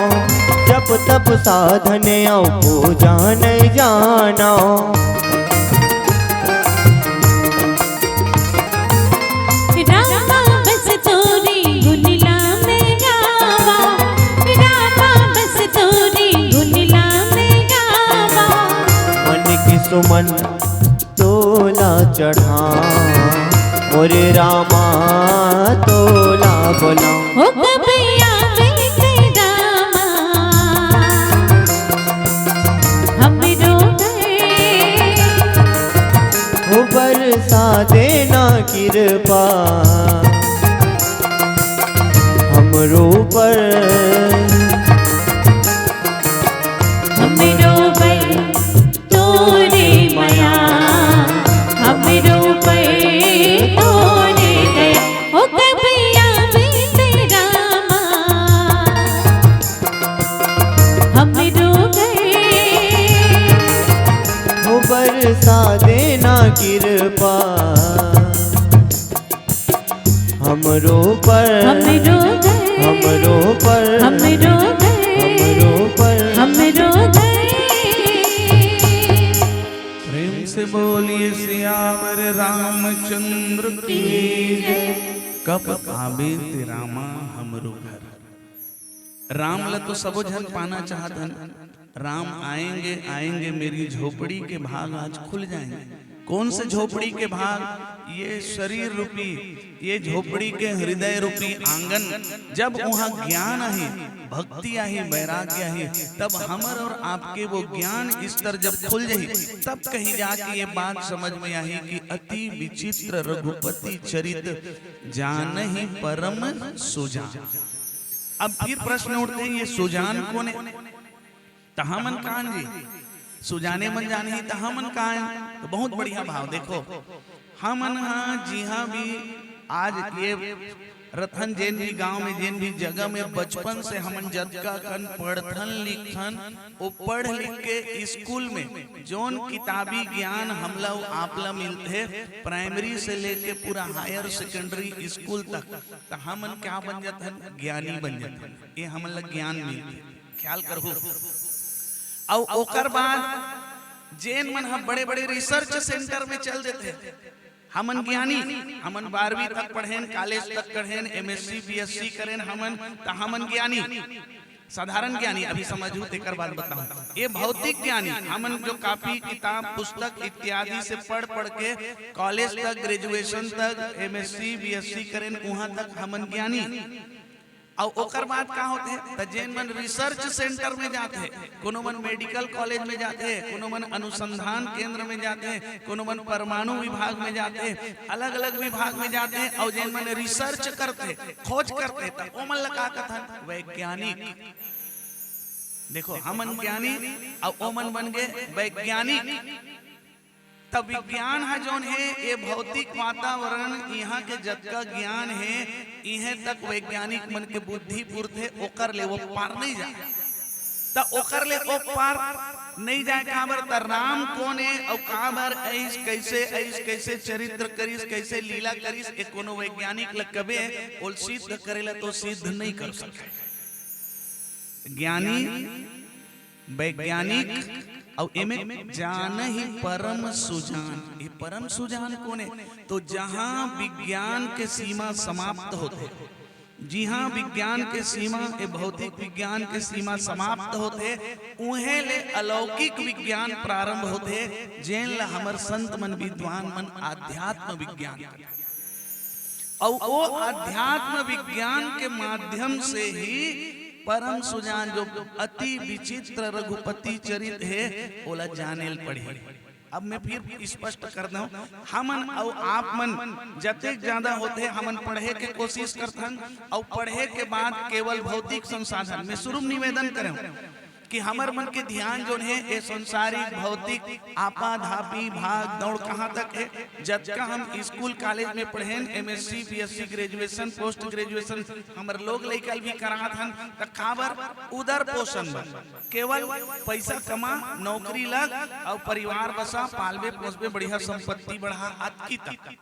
जप तप साधन अउ पूजा नइ जानव। रामा बस तोरे गुन ला मैं गावा, रामा बस तोरे गुन ला मैं गावा। मन के सुमन तोला चढ़ा, मोरे रामा तोला बोला। हो कब आबे तै रामा हमरो घर। हो बरसा देना किरपा हमरो ऊपर। हमरो ऊपर तोरे मया, हमरो ऊपर तोरे दया। हो कब आबे तै रामा हमरो घर। हो बरसा देना किरपा हमरो पर, हमरो घर, हमरो पर, हमरो घर, हमरो पर, हमरो घर। प्रेम से बोलिए सियावर रामचंद्र की जय। कब आबे तै रामा हमरो घर। राम ल तो सबो झन पाना चाहत हन। राम आएंगे, आएंगे, मेरी झोपड़ी के भाग आज खुल जाएंगे। कौन से झोपड़ी के भाग? ये शरीर रूपी, ये झोपड़ी के हृदय रूपी आंगन। जब वहाँ ज्ञान आही, भक्ति आही, वैराग्य आही, तब हमर और आपके वो ज्ञान स्तर जब खुल जाही, तब कहीं जाके ये बात समझ में आही कि अति विचित्र रघुपति चरित जानहि परम सुजान। अब फिर प्रश्न उठथे, ये सुजान कोन हे? त हमन कान जी, सुजाने मन जानही त हमन कान। तो बहुत बढ़िया भाव। देखो, हमन हा जिहाँ भी आज ये रतन जेन भी गांव में, जेन भी जगह में बचपन से हमन जतका कन पढ़थन लिखथन, वो पढ़ लिख के स्कूल में जोन किताबी ज्ञान हमला अउ आपला मिलथे, प्राइमरी से लेके पूरा हायर सेकेंडरी स्कूल तक, त हमन क्या बन जाथन? ज्ञानी बन जाथन। ये हमन ला ज्ञान मिलथे। ख्याल करहु। अउ ओकर बाद जेन मन ह बड़े-बड़े रिसर्च सेंटर में चल देथे, हमन ज्ञानी, हमन बारहवीं तक पढ़ेन, कॉलेज तक पढ़ेन, एमएससी, बीएससी करेन हमन, त हमन ज्ञानी। साधारण ज्ञानी अभी समझू, तेकर बाद बताऊं। ये भौतिक ज्ञानी, हमन जो कॉपी, किताब, पुस्तक इत्यादि से पढ़ पढ़ के कॉलेज तक, ग्रेजुएशन तक, एमएससी, बीएससी करेन, उहां तक हमन ज्ञानी। अउ ओकर बाद का होथे? त जेन मन रिसर्च सेंटर में जाथे, कोनो मन मेडिकल कॉलेज में जाथे, कोनो मन अनुसंधान केंद्र में जाथे, कोनो मन परमाणु विभाग में जाथे, अलग-अलग विभाग में जाथे, अउ जेन मन रिसर्च करथे, खोज करथे, त ओमन ला का कथन? वैज्ञानिक। देखो, हमन ज्ञानी अउ ओमन बन गे वैज्ञानिक। त विज्ञान ह जौन हे, ये भौतिक वातावरण, इहां के जतका ज्ञान हे, इहें तक वैज्ञानिक मन के बुद्धि पुरथे, ओकर ले वो पार नहीं जाय। त ओकर ले वो पार नहीं जाय, काबर? त राम कोन हे अउ काबर अइस, कैसे अइस, कैसे चरित्र करिस, कैसे लीला करिस, ये कोनो वैज्ञानिक ल कबे ओल सिद्ध करे ला तो सिद्ध नहीं कर सके। ज्ञानी, वैज्ञानिक, अउ एमे जानही परम सुजान। ये परम सुजान कोन हे? तो जहां विज्ञान के सीमा समाप्त होथे, जिहां विज्ञान के सीमा, ये भौतिक विज्ञान के सीमा समाप्त होथे, उहें ले अलौकिक विज्ञान प्रारंभ होथे, जेन ला हमर संत मन, विद्वान मन आध्यात्म विज्ञान कथे। अउ वो आध्यात्म विज्ञान के माध्यम से ही परम सुजान, जो अति विचित्र रघुपति चरित हे, ओला जाने ल पड़ही। अब मैं फिर स्पष्ट कर दूं, हमन अउ आप मन जतेक ज्यादा होथे, हमन पढ़े के कोशिश करथन, अउ पढ़े के बाद केवल भौतिक संसाधन में शुरू में निवेदन करें कि हमर मन के ध्यान जोन हे, ए संसारिक, भौतिक, आपाधापी, भाग दौड़ कहाँ तक हे। जतका हम स्कूल कॉलेज में पढ़ेन, MSc, BSc, graduation, post graduation, हमर लोग लइका भी करात हन, त काबर? उदर पोषण बर। केवल पैसा कमा, नौकरी लग, अउ परिवार बसा, पालबे पोसबे, बढ़िया संपत्ति बढ़ा, अतकी तक।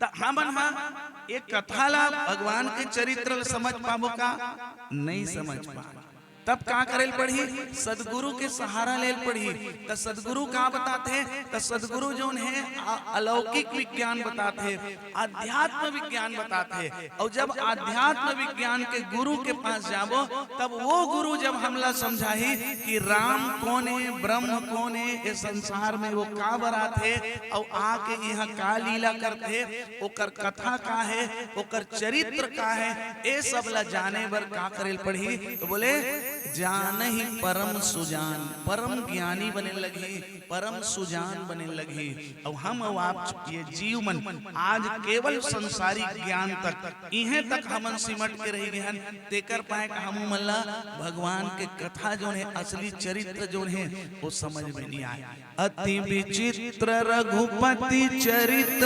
त हमन ह एक कथा ला, भगवान के चरित्र ला समझ पाबो का? नहीं समझ पाबो। तब का करे ल पड़ही? सदगुरु के सहारा ले ल पड़ही। त सदगुरु का बताथे? त सदगुरु जोन हे, आ-, अलौकिक विज्ञान बताथे, अध्यात्म विज्ञान बताथे। अउ जब अध्यात्म विज्ञान के गुरु के पास जाबो, तब वो गुरु जब हमला समझाही कि राम कोन हे, ब्रह्म कोन हे, ए संसार में वो काबर आथे, अउ आके इहाँ का लीला करथे, ओकर कथा का हे, ओकर चरित्र का हे, ए सब ला जाने बर का करे ल पड़ही? तो बोले, जानही परम सुजान, परम ज्ञानी बने लगही, परम सुजान बने लगही। अउ हम अउ आप ये जीव मन आज केवल संसारिक ज्ञान तक, इहें तक हमन सिमट के रहि गे हन, तेकर पाए हमू मन ला भगवान के कथा जोन हे, असली चरित्र जोन हे, वो समझ में नहीं आए। अति विचित्र रघुपति चरित,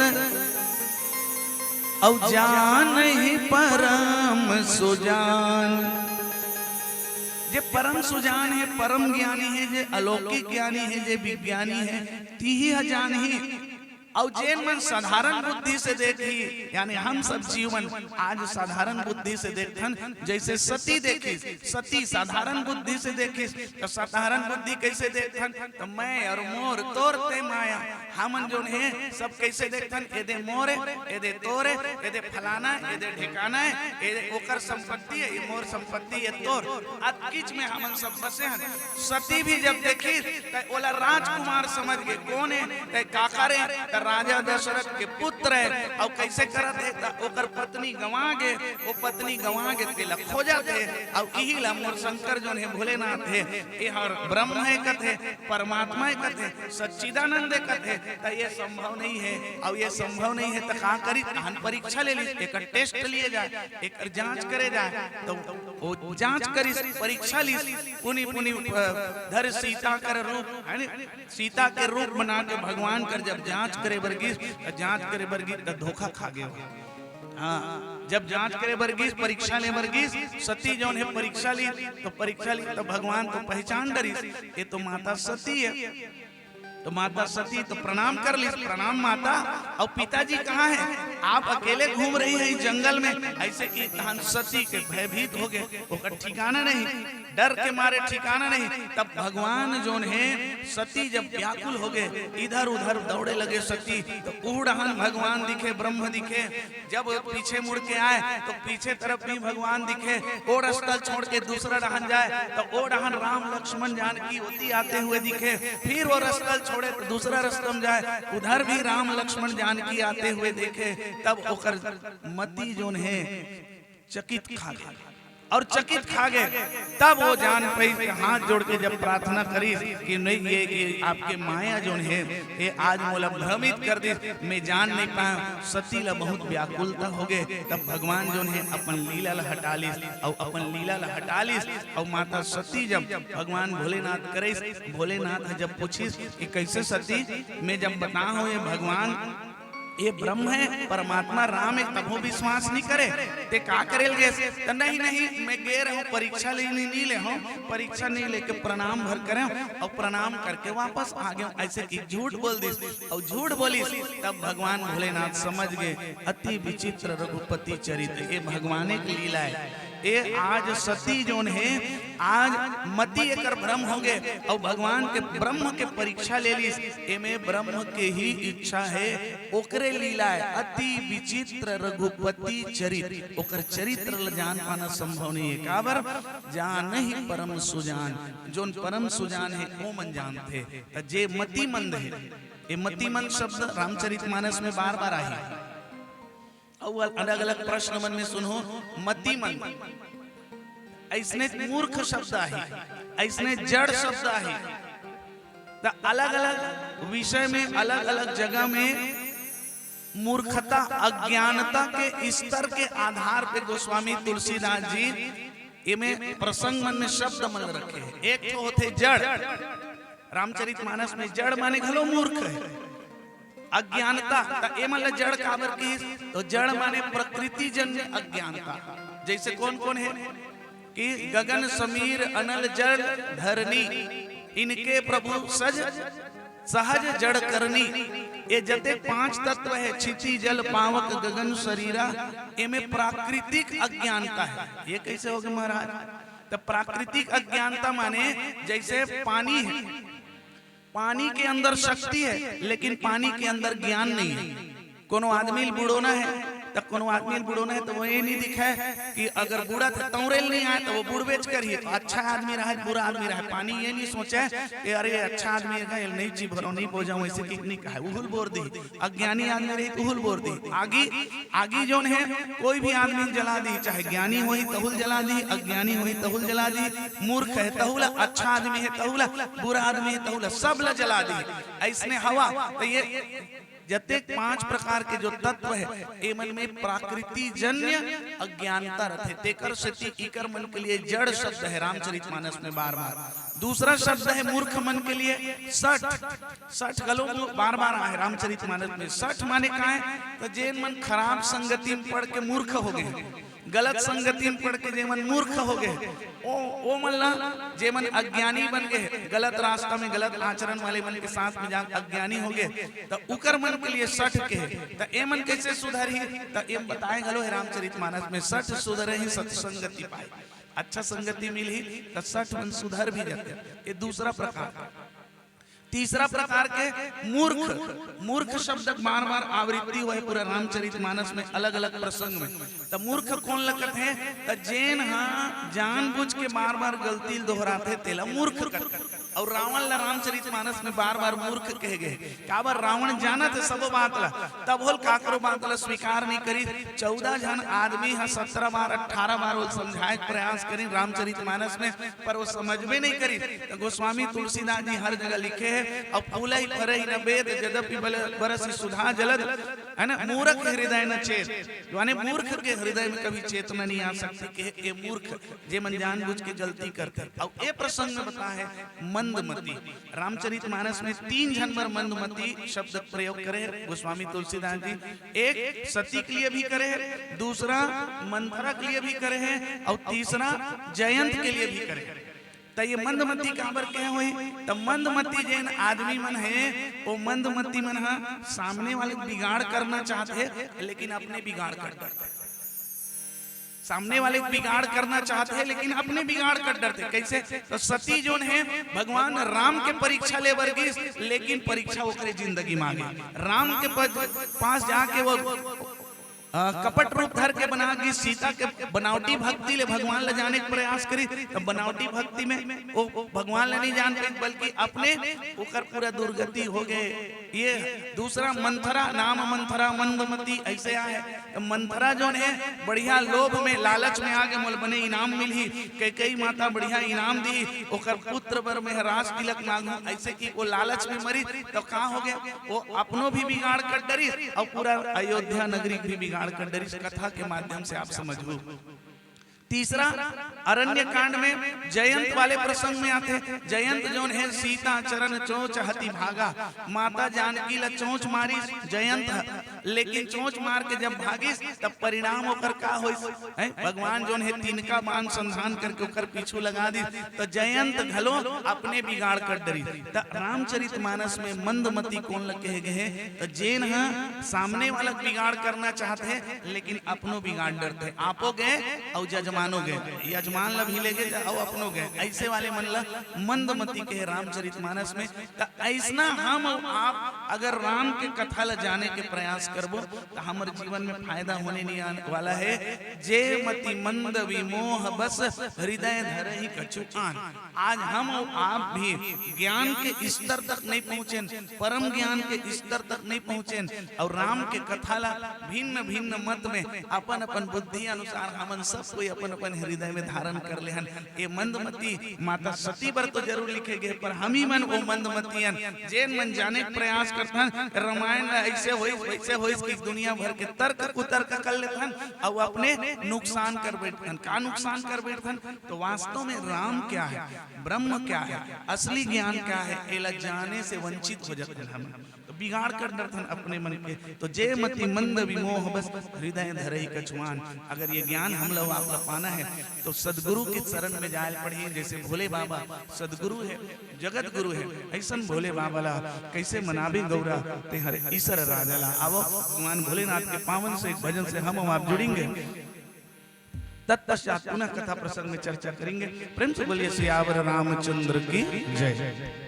अउ जानही परम सुजान। जे परम सुजान हे, परम ज्ञानी हे, जे अलौकिक ज्ञानी हे, जे विज्ञानी हे, तिही ह जानही। अउ जेन मन साधारण बुद्धि से देखही, यानी हम सब जीव मन आज साधारण बुद्धि से देखथन, जैसे सती देखिस, सती साधारण बुद्धि से देखिस, त साधारण बुद्धि कैसे देखथन? त मैं अउ मोर, तोर ते माया, हमन जोन हे सब कैसे देखथन? एदे मोर ए, एदे तोर ए, एदे फलाना ए, एदे ढिकाना ए, एदे ओकर संपत्ति ए, ये मोर संपत्ति ए, तोर। अतकिच में हमन सब बसे हन। सती भी जब देखिस, त ओला राजकुमार समझ के, कोन ए, तैं काकर ए, त राजा दशरथ के पुत्र ए, अउ कैसे करत हे, त ओकर पत्नी गंवा गे, वो पत्नी गंवा गे, तेला खोजत हे, अउ इही ला मोर शंकर जोन हे, भोलेनाथ हे, ए हर ब्रह्म हे कथे, परमात्मा हे कथे, सच्चिदानंद हे कथे, त ये संभव नहीं हे, अउ ये संभव नहीं हे, त का करी? तहन परीक्षा ले ली, एक टेस्ट लिए जाए, एक जांच करे जाए, तो वो जांच करिस, परीक्षा लिस, पुनि पुनि, अ, धर सीता कर रूप, है न? सीता के रूप बना के भगवान कर जब जांच करे बर गिस, त जांच करे बर गिस, त धोखा खा गे। हाँ, जब जांच करे बर गिस, परीक्षा ले बर गिस, सती जौन हे परीक्षा ली, तो परीक्षा ली, तो भगवान तो पहचान डरिस, ये तो माता सती हे। तो माता सती तो प्रणाम कर लिस, "प्रणाम माता, अउ पिताजी कहाँ हे?" आप अकेले घूम रही है इस जंगल में, ऐसे कि तहन सती के भयभीत हो गए, ओकर ठिकाना नहीं, डर के मारे ठिकाना नहीं। तब भगवान जोन है, सती जब व्याकुल हो गए, इधर उधर दौड़े लगे सती, तो ऊ डहन भगवान दिखे, ब्रह्म दिखे। जब वो पीछे मुड़ के आए तो पीछे तरफ भी भगवान दिखे, ओ रस्ता छोड़ के दूसरा डहन जाए तो ओ डहन राम लक्ष्मण जानकी ओती आते हुए दिखे, फिर वो रस्ता छोड़े तो दूसरा रस्ता में जाए, उधर भी राम लक्ष्मण जानकी आते हुए देखे। तब ओकर मति जोन है चकित खा गए, और चकित खा गए। तब वो जान पाई कि हाथ जोड़ के जब प्रार्थना करी कि नहीं, ये, ये आपके माया जोन है, ये आज मोला भ्रमित कर दी, मैं जान नहीं पाया। सती ला बहुत व्याकुलता हो गए। तब भगवान जोन है अपन लीला ला हटा लिस, और अपन लीला ला हटा लिस, और माता सती जब भगवान भोलेनाथ करिस, भोलेनाथ ह जब पूछिस कि कैसे सती, मैं जब बता हूँ ये भगवान, ये ब्रह्म है, परमात्मा राम है, तभो विश्वास नहीं करे, ते का करेल गेस? त नहीं, नहीं, मैं गे रहूं, परीक्षा लेने नहीं ले हूं, परीक्षा नहीं लेके प्रणाम भर करे और प्रणाम करके वापस आ गए। ऐसे की झूठ बोल दिस और झूठ बोलिस। तब भगवान भोलेनाथ समझ गए, अति विचित्र रघुपति चरित्र, ये भगवान एक लीला है। ए आज सती जोन है, आज मति एकर भ्रम हो गए और भगवान के ब्रह्म के परीक्षा ले लीस। एमे ब्रह्म के ही इच्छा है, ओकरे लीला है। अति विचित्र रघुपति चरित, ओकर चरित्र ल जान पाना संभव नहीं है। काबर? जान ही परम सुजान, जोन परम सुजान है, वो मन जानते। त जे मतिमंद है, ये मतिमंद शब्द रामचरित मानस में बार बार आही। अउ अलग-अलग प्रश्न मन में सुनहू, मतिमंद, अइसने मूर्ख शब्द आही, अइसने जड़ शब्द आही। त अलग-अलग विषय में, अलग-अलग जगह में मूर्खता, अज्ञानता के स्तर के आधार पे गोस्वामी तुलसीदास जी एमे प्रसंग मन में शब्द मन रखे हे। एक ठो होथे जड़, रामचरित मानस में जड़ माने घलो मूर्ख हे। अज्ञानता, त ए मन ल जड़ काबर किहिस? तो जड़ माने प्रकृति जन्य अज्ञानता। जैसे कौन कौन हे कि गगन समीर अनल जल धरनी, इनके प्रभु सज सहज जड़ करनी। ये जतेक पांच तत्व हे, क्षिति जल पावक गगन शरीरा, एमे प्राकृतिक अज्ञानता हे। ये कैसे होगे महाराज? त प्राकृतिक अज्ञानता माने जैसे पानी हे, पानी के अंदर शक्ति हे, लेकिन पानी के अंदर ज्ञान नहीं हे। कोनो आदमी ल बुड़ोना हे, त कोनो आदमी ल बुड़ोना हे, त वो ये नहीं दिखे कि अगर बुड़त हे, तौरेल नहीं आए, त वो बुड़बेच करही। त अच्छा आदमी रहे, बुरा आदमी रहे, पानी ये नहीं सोचे कि अरे, अच्छा आदमी हे, ये नहीं जी भरो, नहीं बोझाऊं, ऐसे कि नहीं कहे, उहुल बोर दी। अज्ञानी आदमी रही, त उहुल बोर दी। आगी, आगी जोन हे, कोई भी आदमी जला दी, चाहे ज्ञानी होही, तहुल जला दी, अज्ञानी होही, तहुल जला दी, मूर्ख हे, तहुला, अच्छा आदमी हे, तहुला, बुरा आदमी हे, तहुला, सब ला जला दी। अइसने हवा, त ये जतेक पांच प्रकार के जो तत्व हे, ए मन में प्राकृति जन्य अज्ञानता रथे, तेकर सेती इकर मन के लिए जड़ शब्द हे रामचरित मानस में बार बार। दूसरा शब्द हे मूर्ख मन के लिए सठ। सठ घलो बार बार आहे रामचरित मानस में। सठ माने का हे? त जेन मन खराब संगति में पड़ के मूर्ख हो गए, गलत संगति में पड़ के जे मन मूर्ख हो गए, ओ, ओ मन ला, जे मन अज्ञानी बन गए, गलत रास्ता में, गलत आचरण वाले मन के साथ में जा अज्ञानी हो गए, त उकर मन के लिए सठ के हे। त ए मन कैसे सुधरही? त ए बताए घलो हे रामचरित मानस में, सठ सुधरहिं सत संगति पाए। अच्छा संगति मिलही त सठ मन सुधर भी जाते। ये दूसरा प्रकार। तीसरा प्रकार के मूर्ख, मूर्ख शब्द के बार बार आवृत्ति होय पूरा रामचरित मानस में अलग अलग प्रसंग में। त मूर्ख कोन ल कथे? त जेन हा जानबूझ के बार बार गलती ल दोहराथे, तेला मूर्ख कथे। और रावण ला रामचरित मानस में बार बार मूर्ख कहे गए। काबर? रावण जानत हे सबो बात ला, तब होल काकरो बात ला स्वीकार नहीं करी। चौदह झन आदमी हा सत्रह बार, अठारह बार ओल समझाए के प्रयास करी रामचरित मानस में, पर वो समझबे नहीं करी। त गोस्वामी तुलसीदास जी हर जगह लिखे हे, "अब फूलहि फरहि न वेद, जदपि बल बरसि सुधा जलद", है ना, "मूरख हृदय न चेत", माने मूर्ख के हृदय में कभी चेतना नहीं आ सकती कि ये मूर्ख, जे मन जानबूझ के गलती करते। अब ये प्रसंग में बता हे मंदमती। रामचरित मानस में तीन झन बर मंदमती शब्द प्रयोग करे हे गोस्वामी तुलसीदास जी। एक सती के लिए भी करे हे, दूसरा मंथरा के लिए भी करे हे, और तीसरा जयंत के लिए भी करे हे। त ये मंदमती काबर कहे होही? त मंदमती जेन आदमी मन हे, वो मंदमती मन ह सामने वाले के बिगाड़ करना चाहत हे, लेकिन अपने बिगाड़ कर डरथे। सामने वाले के बिगाड़ करना चाहत हे, लेकिन अपने बिगाड़ कर डरथे। कैसे? तो सती जोन हे, भगवान राम के परीक्षा ले बर गिस, लेकिन परीक्षा ओकरे जिंदगी में आ गे। राम के पद-, पास जाके वो अ, कपट रूप धर के बना गिस, सीता के बनावटी भक्ति ले भगवान ल जाने के प्रयास करिस, त बनावटी भक्ति में वो भगवान ल नहीं जान पाइस, बल्कि अपने ओकर पूरा दुर्गति हो गे। ये दूसरा मंथरा, नाम मंथरा मंदमती, ऐसे आए। त मंथरा जोन हे, बढ़िया लोभ में, लालच में आगे, मोला बने इनाम मिलही, कैकेयी माता बढ़िया इनाम दी, ओकर पुत्र बर में राज तिलक मांगू, ऐसे कि वो लालच में मरी, त का हो गे? वो अपनो भी बिगाड़ कर डरिस अउ पूरा अयोध्या नगरी के भी बिगाड़ कर डरिस। कथा के माध्यम से आप समझबो। तीसरा, अरण्य कांड में जयंत वाले प्रसंग में आथे। जयंत जोन हे, सीता चरण चोंच हति भागा, माता जानकी ला चोंच मारिस जयंत ह, लेकिन चोंच मार के जब भागिस, तब परिणाम ओकर का होइस? हैं? भगवान जोन हे, तिनका बाण संधान करके ओकर पीछू लगा दिस, त जयंत घलो अपने बिगाड़ कर डरिस। त रामचरित मानस में मंदमती कोन ल कहे गे हे? त जेन ह सामने वाला के बिगाड़ करना चाहत हे, लेकिन अपनो बिगाड़ डरथे। आपो गे अउ जजमानो गे, यजमान ल भी लेगे अउ अपनो गे, ऐसे वाले मन ल मंदमती कहे रामचरित मानस में। त ऐसना हम अउ आप अगर राम के कथा ल जाने के प्रयास करबो, त हमर जीवन में फायदा होने नहीं आने वाला हे। जे मति मंद विमोह बस, हृदय धरहि कछु आन। आज हम अउ आप भी ज्ञान के स्तर तक नहीं पहुंचेन, परम ज्ञान के स्तर तक नहीं पहुंचेन, अउ राम के कथा ला भिन्न भिन्न मत में अपन अपन बुद्धि अनुसार हमन सब कोई अपन अपन हृदय में धारण कर लेहन। ये मंदमती माता सती बर तो जरूर लिखे गे, पर हम ही मन वो मंदमतियन, जेन मन जाने के प्रयास करथन, रामायण ला ऐसे होइस, वैसे होइस कि दुनिया भर के तर्क कुतर्क कर लेथन, अउ अपने नुकसान कर बैठथन। का नुकसान कर बैठथन? तो वास्तव में राम क्या है, ब्रह्म क्या है, असली ज्ञान क्या है, एला जाने से वंचित हो जाथन हम। तो बिगाड़ कर डरथन अपने मन के। तो जे मति मंद विमोह बस, हृदय धरहि कछुआन। अगर ये ज्ञान हम लोग आप ला पाना है, तो सदगुरु के शरण में जाए पड़ही। जैसे भोले बाबा सदगुरु है, जगत गुरु है, ऐसन भोले बाबा ला कैसे मनाबे गौरा, ते हर ईसर राजा ला। आवो, भगवान भोलेनाथ के पावन से एक भजन से हम अउ आप जुड़ेंगे। तत्पश्चात पुनः कथा प्रसंग में चर्चा करेंगे। प्रेम से बोलिए सियावर रामचंद्र की जय।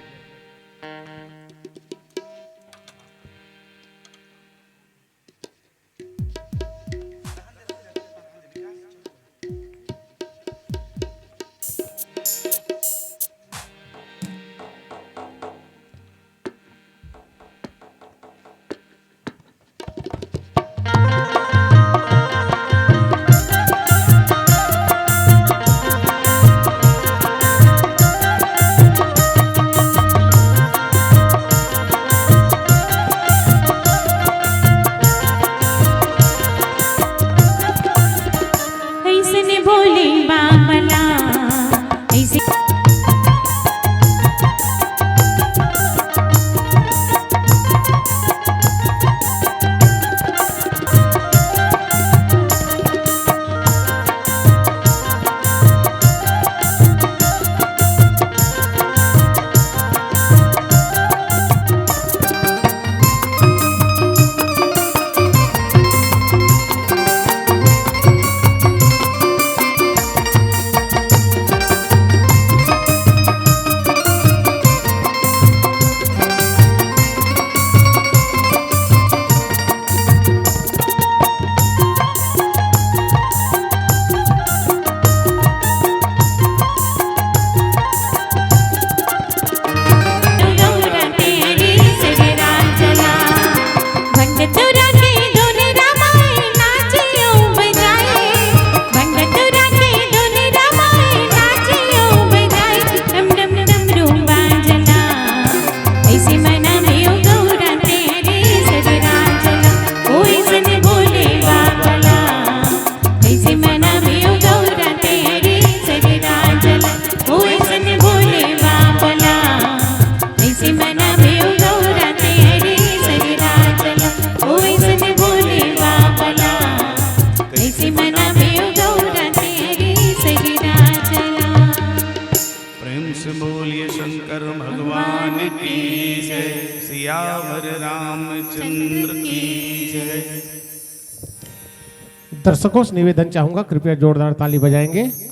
शंकर भगवान की जय। सियावर रामचंद्र की जय। दर्शकों से निवेदन चाहूंगा, कृपया जोरदार ताली बजाएंगे।